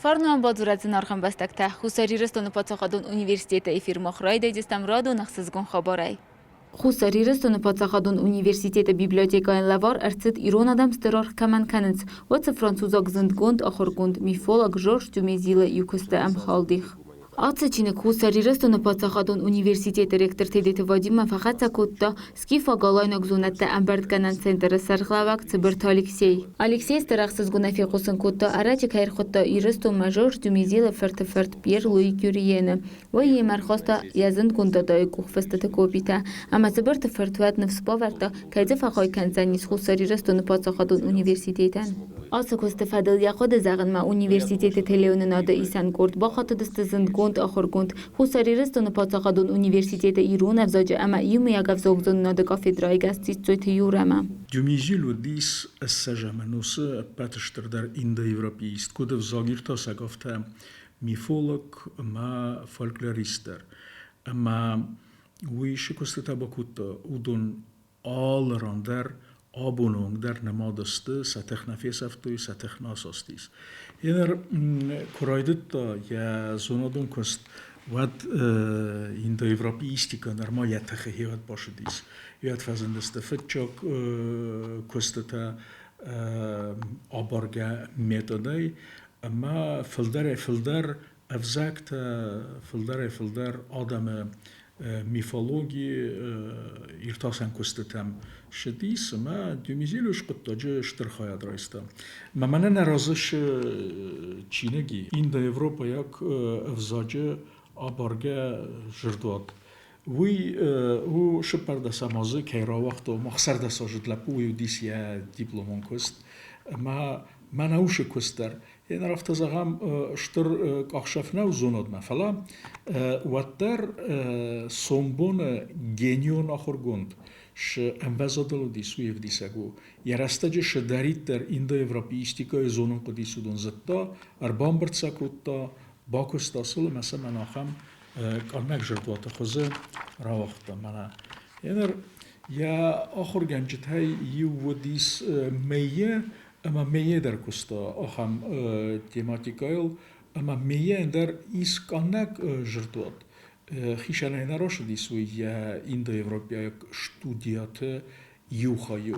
Фарнуан бадзурӕд зынаргъ ӕмбӕстӕгтӕ, Хуссар Ирыстоны паддзахадон университеты эфирмӕ райдайдзыстӕм радон ӕхсызгон хабарӕй. Хуссар Ирыстоны паддзахадон университеты библиотекӕйӕн лӕвар ӕрцыд ирон адӕм стыр аргъ кӕмӕн кӕнынц, уыцы французаг зындгонд ахуыргонд, мифолог Жорж Дюмезилы иу куысты ӕмхалдих. Ацы чиныг Хуссар Ирыстоны паддзахадон университеты ректор Тедеты Вадиммӕ фӕхӕццӕ кодта скифаг-алайнаг зонӕдтӕ ӕмбырдгӕнӕн центры сӕргълӕууӕг Цыбырты Алексей. Алексей стыр ӕхсызгонӕй фехъусын кодта, ӕрӕджы кӕй ӕрхуыдта Ирыстонмӕ Жорж Дюмезилы фырты фырт Пьер Луи Кюриены. Уый йемӕ ӕрхаста йӕ зындгонд дадайы къухфыстыты копитӕ, ӕмӕ Цыбырты фырт уӕд ныфс бавӕрдта, кӕй дзы фӕхай кӕндзӕнис Хуссар Ирыстоны паддзахадон университетӕн. Ацы куысты фӕдыл йӕ хъуыды зӕгъынмӕ университеты телеуынынады исӕн къорд бахатыдысты зындгонд ахуыргонд, Хуссар Ирыстоны паддзахадон университеты ирон ӕвзаджы ӕмӕ иумӕйаг ӕвзагзонынады кафедрӕйы гӕс Дзиццойты Юрӕмӕ. Дюмезиль уыдис ссӕдзӕм ӕнусы ӕппӕты стырдӕр индоевропеист, куыд ӕвзагиртасӕг, афтӕ мифолог ӕмӕ фольклорист дӕр. Ӕмӕ уый цы куыстытӕ бакодта, уыдон алы ран дӕр абоны онг дӕр нымад сты, сӕ тых нӕ фесӕфтой, сӕ тых нӕ асастис. Еныр куы райдыдта йӕ зонадон куыст, уӕд индоевропеистикӕ нырма йӕ тыхы хиуӕд бацыдис. Уӕд фӕзындысты фыццаг куыстытӕ абаргӕ методӕй ӕмӕ фылдӕрӕй-фылдӕр ӕвзӕгтӕ, фылдӕрӕй-фылдӕр адӕмы мифологи иртасӕн куыстытӕм ссыдис ӕмӕ Дюмезилы хъуыддаджы стыр хайад райста. Мӕ мӕнӕ нӕ разы цы чиныг и, индоевропӕйаг ӕвзаджы абаргӕ дзырдуат. Уый у цыппӕрдӕсӕм азы кӕй рауагъта, ома ӕхсӕрдӕсаздзыд лӕппу, уый уыдис йӕ дипломон куыст. Ӕмӕ мӕнӕ уыцы куыст дӕр Еныр афтӕ зӕгъӕм, стыр къахсӕф нӕу зонадмӕ, фӕлӕ уӕддӕр сомбоны генион ахуыргонд цы ӕмвӕзадыл уыдис, уый ӕвдисӕг у. Йӕ рӕстӕджы цыдӕриддӕр индоевропеистикӕйы зонын хъуыдис, уыдон зыдта, ӕрбамбырд сӕ кодта, бакуыста сыл ӕмӕ сӕ мӕнӕ ахӕм къаннӕг зӕрдуаты хуызы рауагъта. Мӕнӕ еныр йӕ ахуыргӕнджытӕй иу уыдис Мейе Ӕмӕ мейе дӕр куыста ахӕм тематикӕйыл, ӕмӕ мейе ӕндӕр ис къаннӕг зырдуат. Хицӕнӕй нӕ рацыдис уый йӕ индоевропӕйаг студияты иу хайы.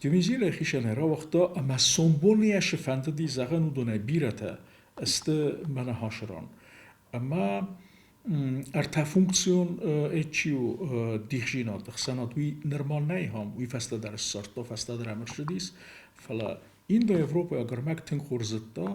Дюмезиль хицӕнӕй рауагъта ӕмӕ сомбоны йӕ цы фӕндыди зӕгъын, уыдонӕй бирӕтӕ сты мӕнӕ хасыран. Ӕмӕ ӕртӕфункцион чи у дихдзинад ӕхсӕнад, уый нырма нӕй ам, уый фӕстӕдӕр ссардта, фӕстӕдӕр ӕм ӕрцыдис, фӕлӕ индоевропӕйаг ӕрмӕг тынг хорз зыдта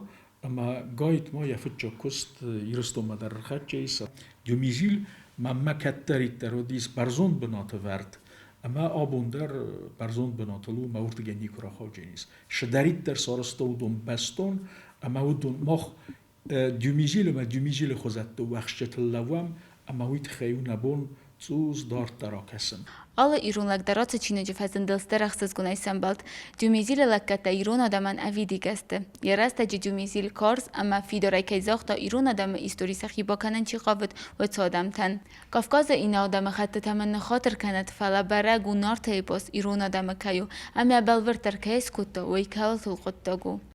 ӕмӕ гайд-ма йӕ фыццаг куыст Ирыстонмӕ дӕр ӕрхӕццӕ ис. Дюмезиль мӕнмӕ кӕддӕриддӕр уыдис бӕрзонд бынаты вӕрд ӕмӕ абон дӕр бӕрзонд бынатыл у, мӕ уырдыгӕй никуы рахауджын ис. Цыдӕриддӕр сарӕзта уыдон бӕстон ӕмӕ уыдон мах Дюмезиль ӕмӕ Дюмезилы хуызӕтты уӕхсчытыл лӕууӕм, ӕмӕ уый тыххӕй у нӕ бон цъус дарддӕр акӕсын. Алы ирон лӕг дӕр ацы чиныджы фӕзындыл стыр ӕхсызгонӕй сӕмбӕлд. Дюмезилы лӕггӕдтӕ ирон адӕмӕн ӕвидигӕ сты. Йӕ рӕстӕджы Дюмезиль карз ӕмӕ фидарӕй кӕй загъта, ирон адӕмы истори сӕхи бакӕнын чи хъавыд, уыцы адӕмтӕн. Кавказы иннӕ адӕмыхӕттытӕм ын ныххатыр кӕнӕд, фӕлӕ бӕрӕг у, Нарты эпос ирон адӕмы кӕй у, ӕмӕ бӕлвырддӕр кӕй скодта, уый кӕуылтыл хъуыддаг у.